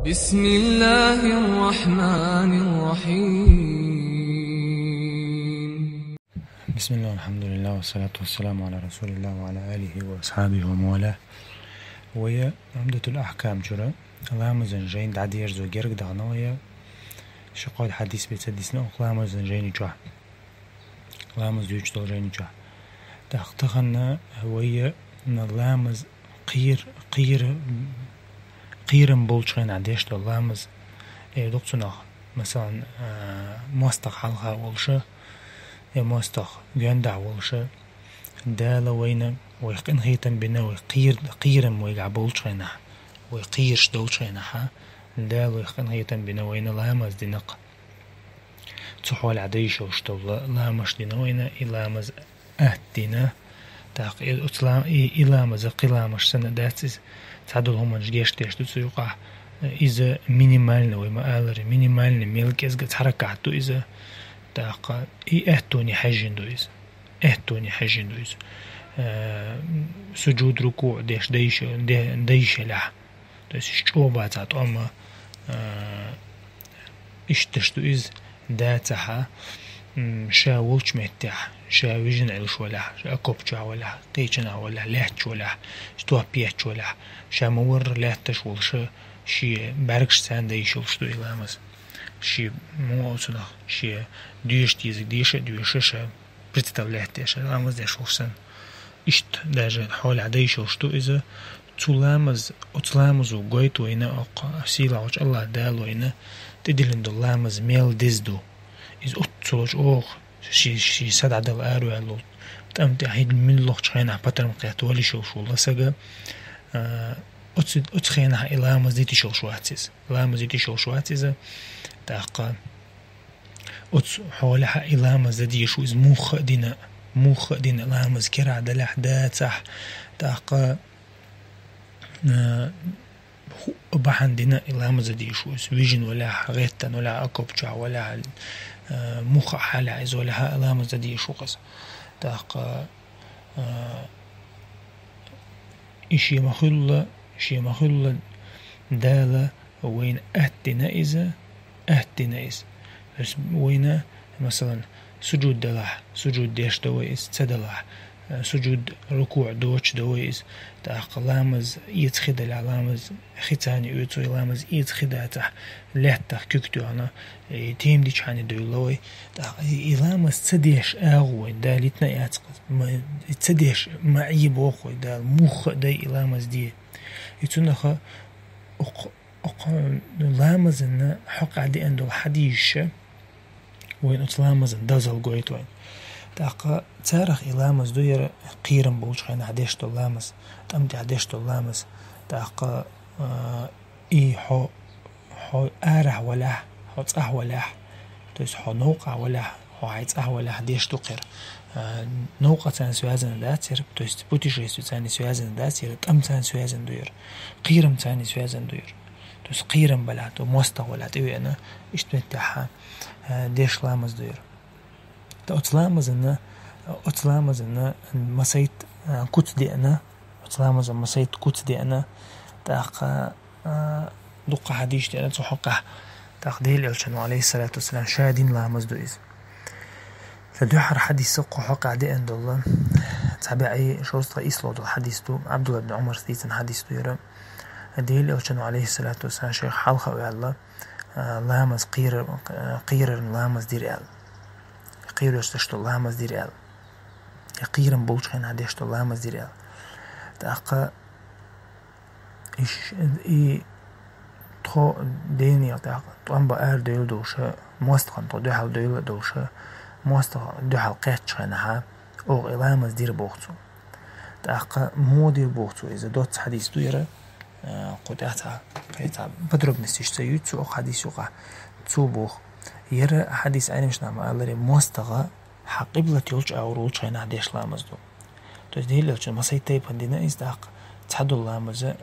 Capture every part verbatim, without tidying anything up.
بسم الله الرحمن الرحيم. بسم الله والحمد لله والصلاة والسلام على رسول الله وعلى آله وأصحابه ومن والاه. Вай Умдатул Ахкам чура ламазан жайн дӀадерзо герга дахана вай. Ши-кхо хьадис беца дисна укх ламазан жайни чохь. Ламаз дуьйцуш долу жайни чохь. ТӀаккха тахана вай ламаз кхер-, кхер-, кхерам болчу хенахь деш долу ламаз. Э, ду-кх цунах, масалан, а, мостагӀа хьалха волуша, я мостагӀа гондахь волуша, Дала вайна, вайх къинхетам бина, вай кхер-, кхерам вайгахь болчу хенахь, вай кхераш долчу хенахь, Дала вайх къинхетам бина, вайна ламаз дина-кх. Цу хьолехь дайшалш долу ла-, ламаш дина вайна, и ламаз атта дина. ТӀаккха и, оцу ла-, и, и ламаза кхин ламаш санна дац иза. Цхьадолу хӀуманаш гечдеш ду цу юкъахь. Иза минимально, вай ма-аллара, минимально мел кӀезга цхьа ракаӀат ду иза. ТӀаккха и аьттоне хьаьжжина ду иза. Аьттоне хьаьжжина ду иза. Э, суджуд, рукуъ деш дайша-, де-, дайшалахь. То есть чӀогӀа бацахь тӀом, а, иштта деш ду иза, дацахь, м, ша волчу меттехь, ша вижина Ӏилуш валахь, ша окоп чохь валахь, кхечанахь валахь, лаьтташ валахь, топ етташ валахь, ша ма-варра лаьтташ волуша, шен бӀаьргаш царна дайшалш ду и ламаз. Шен муха оцунах, шен доьшуш дезарг деша а доьшуш, ша представлять деш, ламаз деш волуш санна. Иштта даже хьолехь дайшалш ду иза. Цу ламаз, оцу ламазо гойту вайна, оккха сийлахьчу Аллах Дала вайна тӀедиллина долу ламаз мел деза ду. Иза оццулчу оха ши, ши са дӀадала араваьлла волу, тӀам тӀехь хӀинца муьлххачу хенахь патарм кхетта валиш йолуш волу сага, а, оцу, оцу хенахь и ламаз дитиш йолуш вац иза. Ламаз дитиш йолуш вац иза. ТӀаккха оцу хьолехь и ламаз дан дезаш ву иза муха а дина, муха а дина ламаз керахь далахь, дацахь, тӀаккха, а, хӀу-, бахьана дина и ламаз дан дезаш ву иза. Вижина валахь, гӀеттана валахь, окоп чохь валахь, а, муха а хьалехь иза валахь а ламаз дан дезаш ву-кх иза. ТӀаккха, а, и шен ма-хуьллу, шен ма-хуьллу Дала вайна атта дина иза, атта дина иза. То есть вайна, масалан, суджуд далахь, суджуд деш дан вай иза, ца далахь, э, суджуд, рукуъ доцуш дан вай иза, тӀаккха ламаз эца хи далахь, ламаз хи царна оьцу вай, ламаз эца хи дацахь, лаьттах куьг тоьхна, и тема дичхьана девлла вай. ТӀаккха и, и ламаз ца деш агӀо вайна Дала йитина а яц-кх, ма-, и ца деш ма Ӏе боху вай Дала, муха а дай и ламаз де. И цунах а укх Окху ламазана хьокъехь деана долу хьадисаш вайна оцу ламазан дозалла гойту вайна. ТӀаккха царах и ламаз ду яра кхерам болчу хенахь деш долу ламаз, тӀам тӀехь деш долу ламаз. ТӀаккха, а, и хьо, хьо арахь валахь, хьо цӀахь валахь, то есть хьо новкъахь валахь, хьо хьайн цӀахь валахь деш ду кхера. А, новкъа царна связано дац яра, то есть путешествие царна связано дац яра, тӀам царна связано ду яра, кхерам царна связано ду яра. То есть кхерам балахь, то мостагӀа валахь тӀевеана, иштта меттехь, а, деш ламаз ду яра. То оцу ламазана, оцу ламазана масайт, а, куц деана, оцу ламазан масайт куц деана, тӀаккха, а, дуккха хьадисаш деана цу хьокъехь, тӀаккха Делан Элчано, алейхиссалату вассалам, ша дина ламаз ду иза. Сан дуьххьара хьадис кху хьокъехь деана долу, цхьа бӀе шовзткъе исло долу хьадис ду, Абдулла ибн Умарс дийцина хьадис ду яра. Делан Элчано, алейхиссалату вассалам, шайх хьалха а ваьлла, а, ламаз кхера-, а, кхерарна ламаз дира аьлла. Кхераш деш долу ламаз дира аьлла. Я кхерам болчу хенахь деш долу ламаз дира аьлла. ТӀаккха и ш-, и тхо денел тӀаккха тӀом бан арадевлла долуша, мостагӀан тхо дуьхьал девлла а долуша, мостагӀа дуьхьал кхеттачу хенахьа, оха и ламаз дира боху цо. ТӀаккха муха дира боху цо иза, доцца хьадис ду яра, а, кху тӀехь цхьа, кхин цхьа подробностеш ца юьйцу оха хьадис юкъахь, цо боху. Яра хьадис Ӏеламнаха ма-аллара, мостагӀа хьан къиблат йолчу агӀор волчу хенахь деш ламаз ду. То есть Делан Элчано масайт тайпана дина иза тӀаккха, цхьадолу ламаза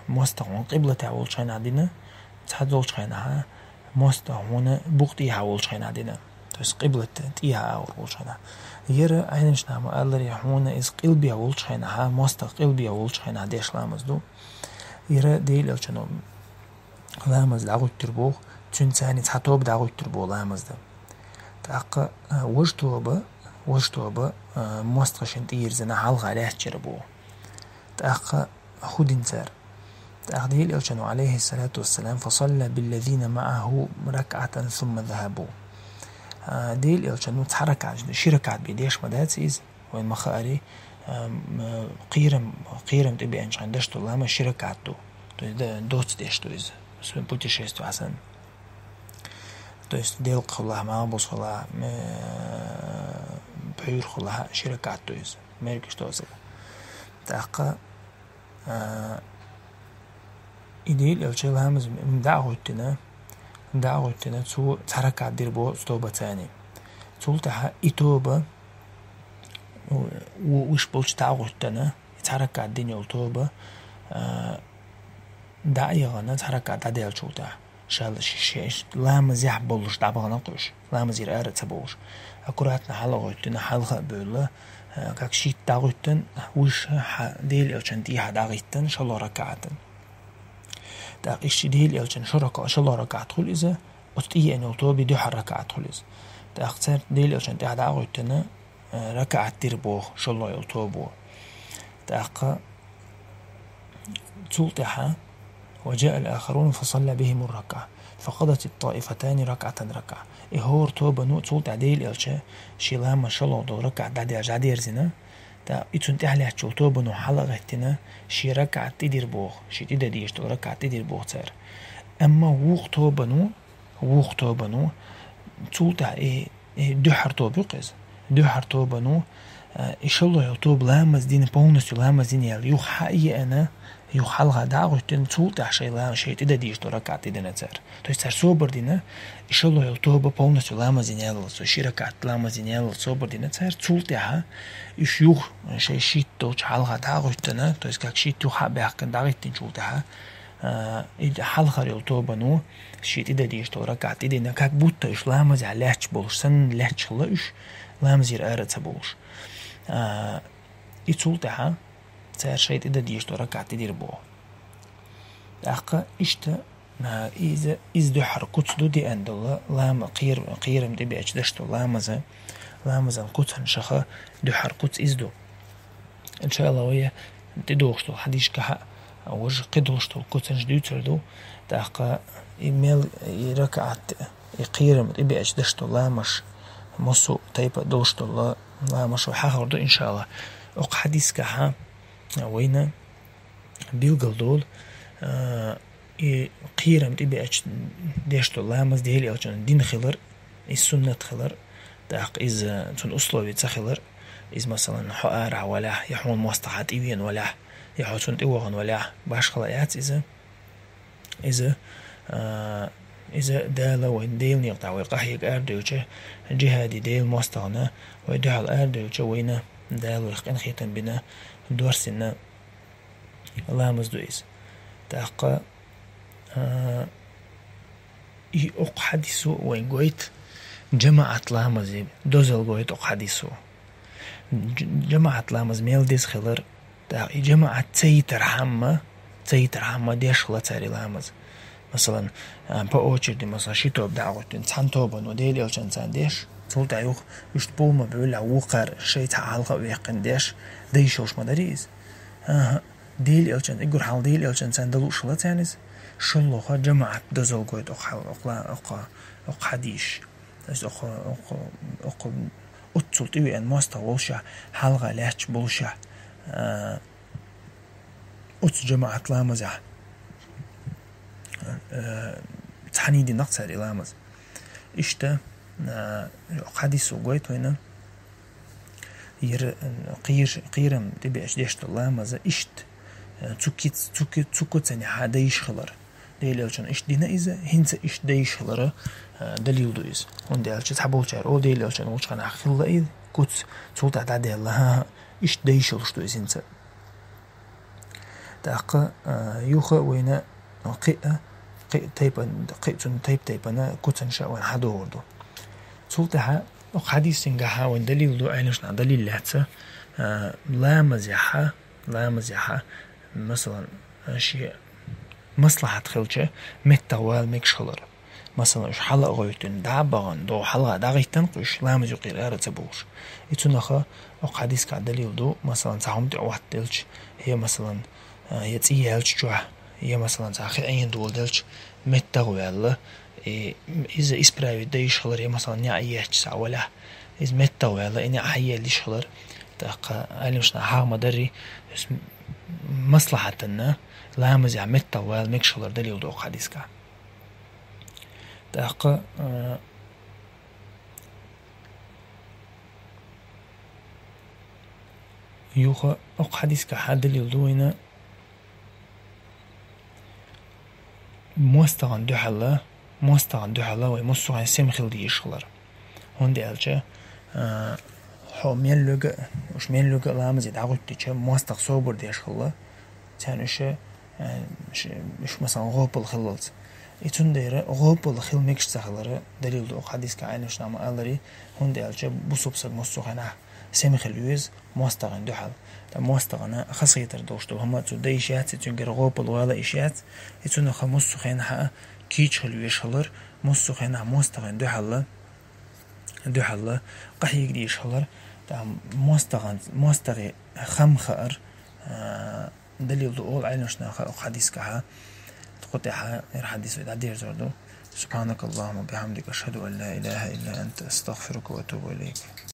мостагӀа хьуна къиблатехь волчу хенахь дина, цхьадолчу хенахьа мостагӀа хьуна букъа тӀехьа волчу хенахь дина. То есть къиблат тӀехьа агӀор волчу хенахь. Яра Ӏеламнаха ма-аллара, хьуна иза къилбехь волчу хенахьа, мостагӀа къилбехь волчу хенахь деш ламаз ду. Яра Делан Элчано ламаз дӀагӀуттар боху, цуьнан царна цхьа тоба дӀагӀуттар боху ламазда. ТӀаккха, а, важа тоба, важа тоба, а, мостагӀашна тӀеерзина хьалха лаьттачара боху. ТӀаккха хӀун дина цара? ТӀаккха Делан Элчано, алейхиссалату вассалам, «فصلى بالذين معه ركعة ثم ذهبوا». А, Делан Элчано цхьа ракаӀат, ши ракаӀат бен деш ма дац иза. Вайн ма хаари, а, м, кхерам, кхерам тӀебеанчхьана деш долу ламаз ши ракаӀат ду. То есть, да, доцца деш ду иза. Путешествие санна. То есть, делкъахула, малхбузахула, м, пхьуьйрахула ши ракаӀат ду иза. Мергаш доцург. ТӀаккха, а, и Делан Элча ламаз м, дӀа а гӀуьттина, дӀа а гӀуьттина, цо цхьа ракаӀат дира боху тоба царна. Цул тӀаьхьа и тоба, у, у, уьш болчу дӀа а гӀуьттина, и цхьа ракаӀат дина йолу тоба, а, дӀа а яхана, цхьа ракаӀат дӀадаьллачул тӀаьхьа. Шал ш-, ш-, ш-, ламазехь болуш дӀабахана кхуьш, ламазера ара ца болуш. Аккуратно хьала а гӀуьттина, хьалха а бевлла, а, как шийтта дӀагӀуьттина, уьш хьа-, Делан Элчан тӀехьа дӀагӀиттина, шолгӀа ракаӀатан. ТӀаккха иштта Делан Элчан шо рака-, шолгӀа ракаӀат хуьлу иза, оцу тӀееана йолу тоби дуьххьара ракаӀат хуьлу иза. ТӀаккха цаьрца Делан Элчан тӀехьа дӀа а гӀуьттина, а, ракаӀат дира боху, шолгӀа йолу тобо. ТӀаккха цул тӀаьхьа: «وجاء الآخرون فصلى بهم الركعة، فقضت الطائفتان ركعة ركعة». И хӀора тобано цул тӀаьхьа Делан Элча шен ламаз шолгӀа долу ракаӀат дӀадаьлча дӀадерзина, тӀаккха и цунна тӀаьхьа лаьттачу тобано хьала а гӀеттина, шен ракаӀат тӀедира боху, шен тӀедан дезаш долу ракаӀат тӀедира боху цара. Амма вукху тобано, вукху тобано, цул тӀаьхьа и, и дуьххьара тоба ю-кх иза. Дуьххьара тобано, а, и шолгӀа йолу тоба ламаз дина, полностью ламаз дина яьлла, юха хьа а еана, юха хьалха дӀа а гӀуьттина, цул тӀаьхьа шайн ла-, шайн тӀедан дезаш долу ракаӀат тӀедина цара. То есть цара собар дина, и шолгӀа йолу тоба полностью ламаз дина яьлла, со ши ракаӀат ламаз дина яьлла, собар дина цара, цул тӀаьхьа уьш юха шайн шийтта долчу хьалха дӀа а гӀуьттина, то есть как шийтта юха хьа а баьхкина дӀагӀиттинчул тӀаьхьа, а, и хьалхара йолу тобано шен тӀедан дезаш долу ракаӀат тӀедина, как будто уьш ламазехь лаьтташ болуш санна, лаьтташ хилла уьш, ламазера ара а ца болуш. А, и цул тӀаьхьа цара шайн тӀедан дезаш долу ракаӀат тӀедира боху. ТӀаккха иштта, а, иза, иза дуьххьара куц ду деана долу лама-, кхер-, кхерам тӀебеача деш долу ламаза, ламазан куцан шаха дуьххьара куц иза ду. Иншалла, вай тӀедогӀуш долу хьадисашкахь а важа кхидолуш долу куцанаш дуьйцур ду, тӀаккха и мел, и ракаӀат, и кхерам тӀебеача деш долу ламазаш, массо а тайпа долуш долу ламазаш вай хьахор ду, иншалла. Окху хьадисашкахь а вайна билгал долу, а, и кхерам тӀебеача деш долу ламаз Делан Элчано дина хилар, иза суннат хилар, тӀаккха иза цунна условие ца хилар, иза, масалан, хьо арахь валахь, я хьуна мостагӀа тӀевеана валахь, я хьо цунна тӀевахана валахь, башхала яц иза. Иза, а, иза Дала вайн Делан некъа тӀехь вай къахьега арадевлча, джихӀаде Делан мостагӀна вай дуьхьал арадевлча, вайна Дала вайх къинхетам бина, доссийна ламаз ду иза. ТӀаккха, а, и окху хьадисо вайн гойту, джамаӀат ламазе дозалла гойту окху хьадисо. Дж-, джамаӀат ламаз мел деза хилар, тӀаккха и джамаӀат ца йитархьама, ца йитархьама деш хила цара и ламаз. Масалан, а, по очереди, масалан, ши тоба дӀа а гӀуьттина, цхьана тобано Делан Элчанца деш, цул тӀаьхьа юха уьш пулма бевлла вукхара шайца хьалха а ваьккхина деш, дайшалуш ма дарий иза. АхӀа, Делан Элчан, уггар хьалха Делан Элчанца дан лууш хила царна иза, шолгӀа джамаӀат дозалла гойту окху хьал-, окху ла-, окху, окху хьадисаш. То есть окху, окху, окху оццул тӀевеана мостагӀа волушехь, хьалха лаьтташ болушехь, а, оцу джамаӀат ламазехь, а, цхьаьний дина-кх цара и ламаз. Иштта, а, окху хьадисо гойту вайна, яра, а, кхер-, кхерам тӀебеача деш долу ламаз иштта, а, цу киц-, цу ки-, цу куцанехь дайш хилар. Делан Элчано иштта дина иза, хӀинца иштта дайш хилара, а, далил ду иза. ХӀунда аьлча цхьаболчара олу, Делан Элчано волчу хенахь хилла и куц, цул тӀаьхьа дӀадаьлла, хӀан-хӀа, иштта дайшалуш ду иза хӀинца. ТӀаккха, а, юха вайна кхин а, кхин а тайпан-, кхин а цунна тайп-тайпана куцанаш а вайна хьадогӀур ду. Цул тӀаьхьа окху хьадисангахь вайна далил ду, Ӏеламнахана далил лаьцна, а, ламазехь, ламазехь, масалан, шен Маслахьат хилча, меттах вала мегаш хилар. Масала, уж хьала а гӀевттина, дӀа а бахана, догӀа хьалха дӀагӀиттина-кх уж, ламаза юкъера ара ца бувлаш. И цунах оха хьадисах далил ду, масала, цхьа хӀама тӀа Ӏоттаделча, е, масала, а, е цӀий яьлча чохь, е, масала, цхьа хи Ӏийна доладелча, меттах ваьлла, и, иза исправить дайш хилар, е, масала, неӀ етташ цхьа валахь, иза меттах ваьлла, и неӀ хьаеллаш хилар. ТӀаккха Ӏилманчаш хьагӀ ма дарий, м-, маслахьатана ламазехь меттах вала мегаш хилар далил ду оха хьадисах. ТӀаккха, а, юха оха хьадисах хьадалил ду вайна, мостагӀан дуьхьала, мостагӀан дуьхьала вай массо а хьайн сема хила дезаш хилар. ХӀунда аьлча, а, хьо мел луьга, уж мел луьга а ламазе дӀагӀуьттича, мостагӀа собар деш хилла, царна уж, а, ш-, уж, масала, гӀопал хиллалц. И цундела гӀопал хила мегаш ца хилара далил ду оха хьадисах, Ӏилманчаш ма аллара, хӀунда аьлча бусалба саг массо а хьайнахь сема хила веза мостагӀан дуьхьал. ТӀаккха мостагӀана хазахетар долуш долу хӀума цо дан йиш яц, и цуьнгара гӀопал вала йиш яц, и цунах массо а хьайнахь кийча хила везаш хилар, массо а хьайнахь мостагӀан дуьхьал, дуьхьал къахьега дезаш хилар. ТӀаккха мостагӀан, мостагӀий хам хаар, а, далил ду олу Ӏилманчаш оха хьадисах. Тхо тӀаьхьа хӀара хьадис вай дӀадерзор ду. سبحانك اللهم وبحمدك، أشهد أن لا إله إلا أنت، أستغفرك وأتوب إليك.